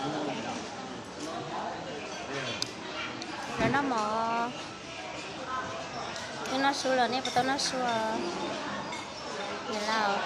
Los noj mov, twb noj su los, nej puas tau noj su? Niam laus.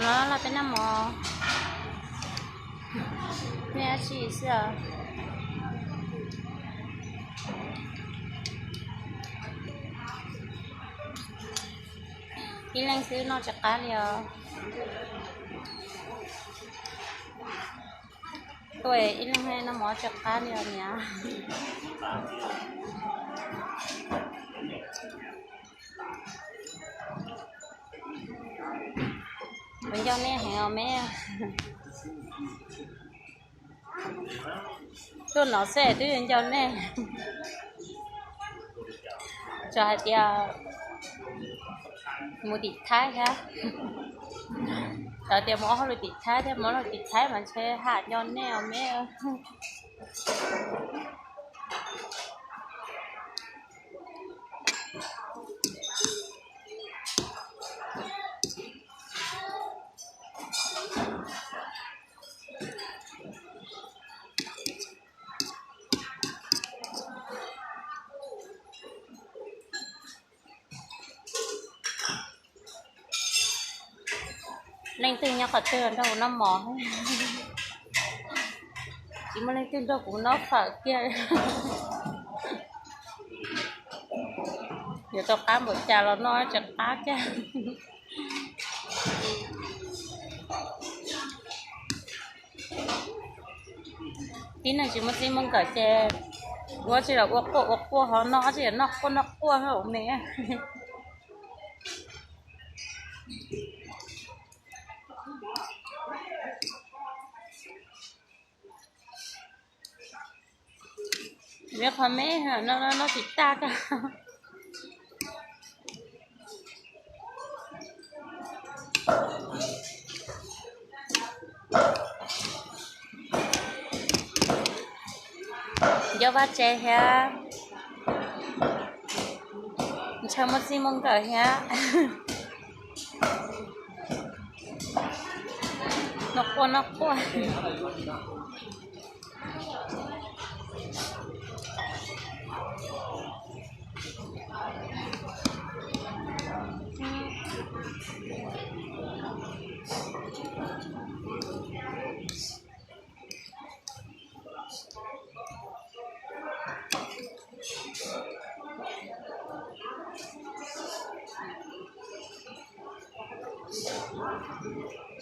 Los, los peb noj mov. Nej dab tsi xwb os? Ib leeg xwb noj tsis qab li os. Tuaj ib leeg noj mov tsis qab li os niam. Kuv nco nej heev os me. Tuaj no xwb twb yuav nco nej. Txawm hais tias mus tim Thaib thiab, txawm tias mus ua hauj lwm tim Thaib thiab, mus ua hauj lwm tim Thaib mas ntshe ham nco nej os me. Leej twg nyob qhov twg nrog kuv noj mov? Tsis muaj leej twg nrog kuv noj fawm kiag. Yuav tau qab npaum cas los noj tsis qab kiag. Tib neeg tsis muaj txij muaj nkawm ces ua tsi los ua quaj ua quaj ho noj, tsis noj quaj noj quaj os me. Neb qhov me no noj tsis tag kag. Nco vaj tsev thiab, ntshaw muaj txij muaj nkawm thiab. Noj quaj noj quaj.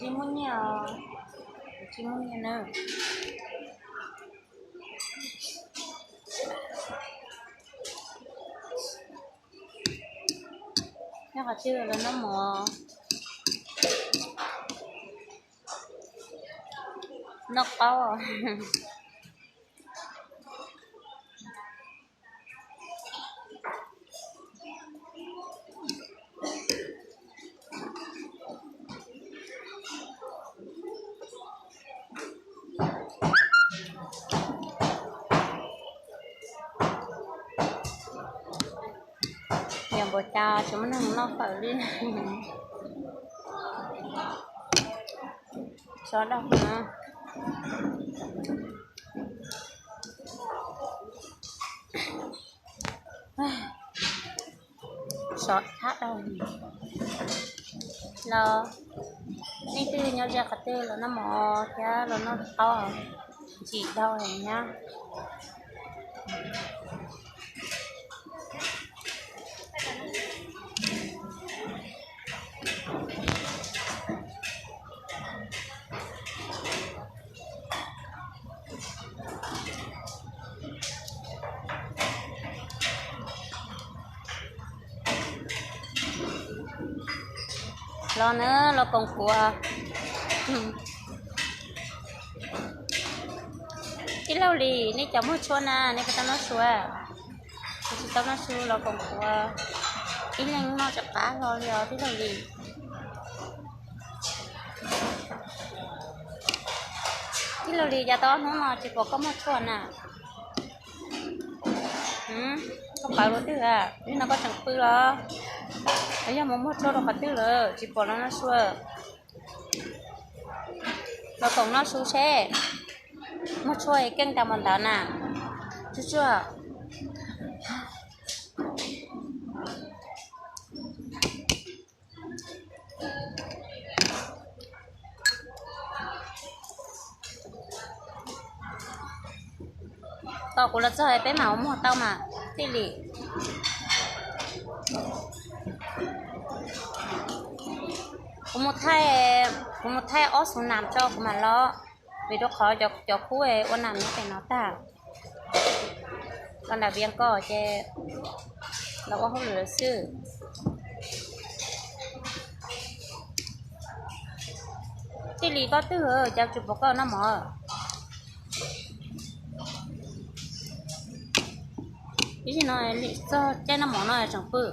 Tsis muaj nyiaj os, tsis muaj nyiaj na. Nyob qhov twg los noj mov, noj qaub. Yog npaum cas tsis muaj neeg noj fawm li. Sov dau na. Sov thab dau. Los nej twg nyob ze qhov twg los noj mov thiab los noj qaub, ntsim dau heev nyab. Los na, los koom kuv. Tij laug Lis, nej cov muag tshuaj na, nej puas tau noj su? Kuv tsis tau noj su los koom kuv. Ib leeg noj tsis qab hlo li os tij laug Lis. Tij laug Lis, cas tau ob hnub no tsis pom koj muag tshuaj na? Koj pawv dua twg a? Nim no koj tseem pw los? Los yog mus muag tshuaj rau qhov twg lawm tsis pom los noj su? Los koom noj su seb. Muag tshuaj keej tag npaum ntawd na. Tsuag tsuag. Tos kuv los txog peb mam ua muag tau mas tij Lis. Kuv mus thaij, kuv mus thaij ob xuv nam tso kuv mam los, vim rau qhov cov khub ua nam nyob pem no tag. Los nram Vias Nkos ces los ua hauj lwm lawm xwb. Tij Lis, koj twg cas tsis pom koj noj mov? Ib zaug no txog caij noj mov no tseem pw.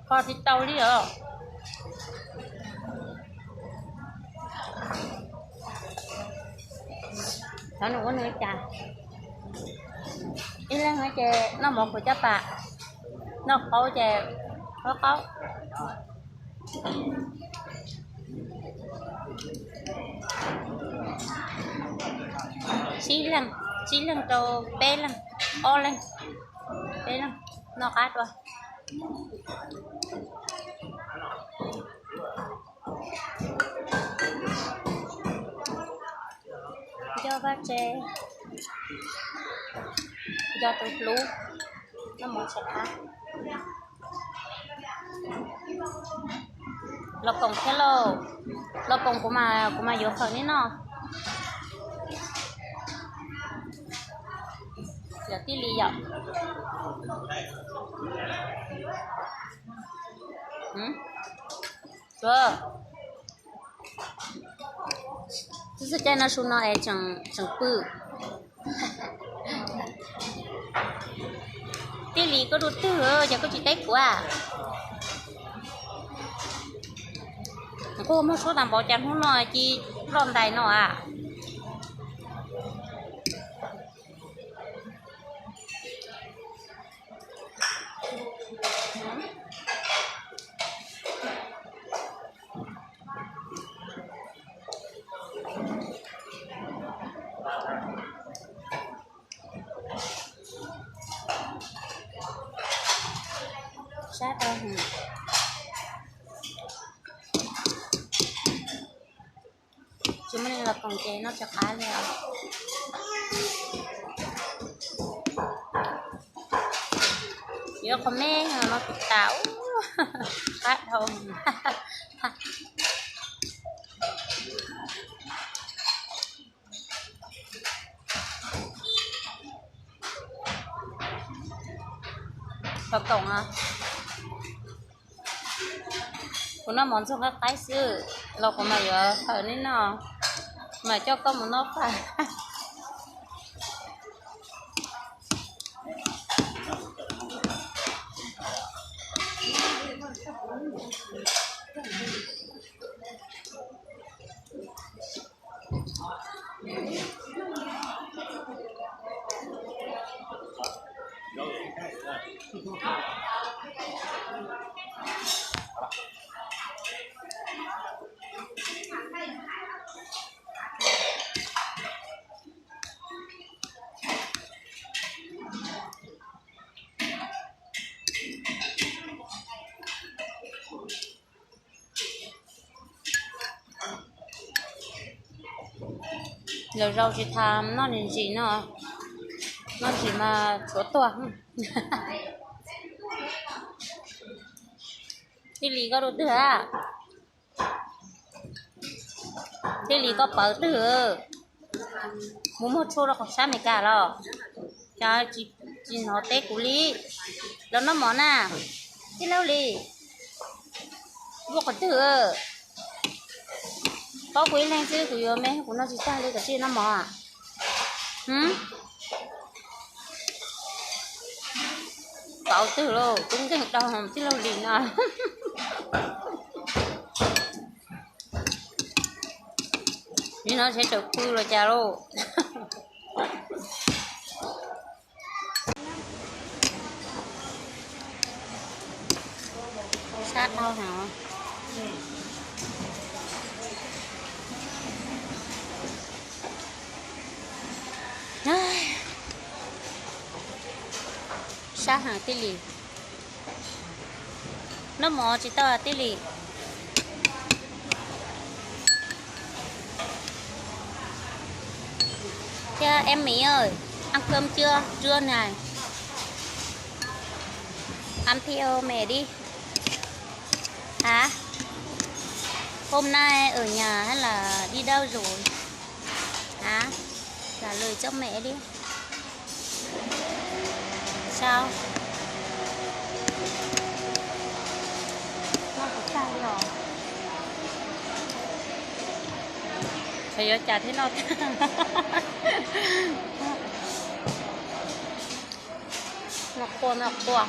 Kho tsis tau li os. Thov nws ua nws li cas. Ib leeg ces noj mov kuv coj pam, noj qaub ces qaub qaub. Tsib leeg, tsib leeg rau peb leeg, ob leeg, peb leeg noj qab dua. Nco Vaj Tse, nco tus hlub, noj mov tsis qab. Los koom thiab lauj, los koom kuv mas, kuv mas yuav fawm neb noj. Yog tij Lis yom. Txog caij noj su no es tseem pw. Tij Lis, koj dua twg ces koj tsis teb kuv a? Nquag muag suab tas npaum cas hnub no ci loj ntais no a. Sab tau heev. Tsis muaj neeg los koom ces noj tsis qab li os. Yuav qhov me no tus tas, qab dhau. Los koom, kuv noj mov ntxuag qaib qaib xwb, los kuv mam yuav fawm neb noj, mam coj koj mus noj fawm. Lawv zaus tsis tas noj ntsim ntsim no, noj ntsim mas tshuav tuag. Tij Lis koj dua twg a? Tij Lis koj pawv twg? Mus muag tshuaj rau qhov sab Amelikas los? Cas tsis hnov teb kuv li. Los noj mov na. Tij Laug Lis, muaj qhov twg? Paub kuv ib leeg xwb, kuv yuav me kuv noj tsis tag li, koj tsis noj mov. Pawv twg lauj, tub nkeeg dau Tij Laug Lis no. Nim no seb tsaws pw los cas lauj. Sab dhau heev. Sab heev Tij Lis. Noj mov tsis tau Tij Lis. Thiab em Mỹ ơi, ăn cơm chưa? Trưa này ăn theo mẹ đi. Hả? Hôm nay ở nhà hay là đi đâu rồi? Hả? Trả lời cho mẹ đi. Sao? Noj kuv tag li os. Xyov yuav cas thiaj noj tag. Noj quaj noj quaj.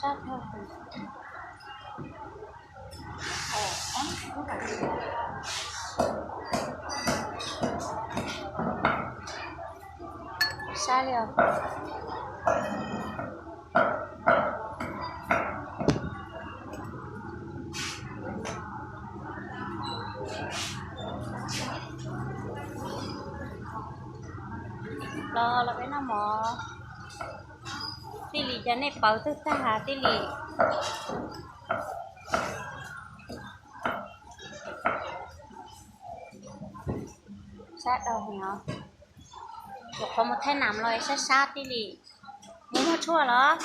Sab dhau. Sab li os. Los los peb noj mov. Tij Lis, cas nej pawv twg tag Tij Lis? Sab dhau heev os. Yuav qhuav mus thaij nam los sab sab Tij Lis. Mus muag tshuaj los?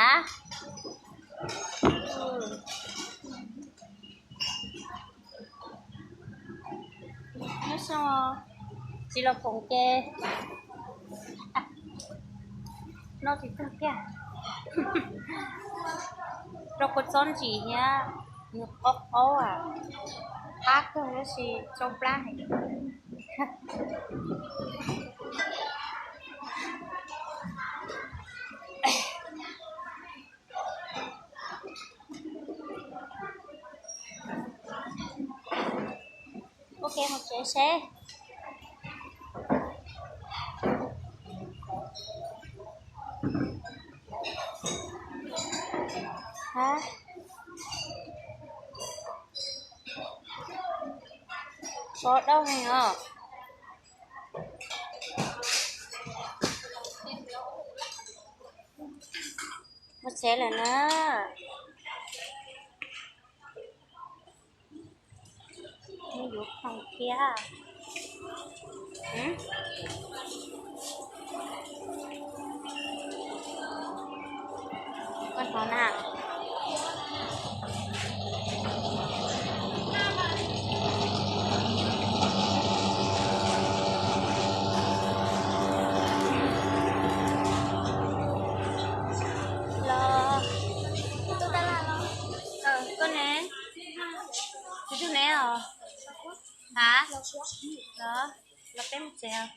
A, nyob zoo, tsis los khoom ces noj tsis tag kiag. Rau kua txob ntsim thiab, nws qaub qaub, qab kawg tab sis tsau plab heev. Ua ke mus tsev seb. Sov dau heev os. Mus tsev lawm na. Yuav khoom thiab. Koj hnov na. Los, koj ne, tsis tug ne os. Hab, los, los peb mus tsev os.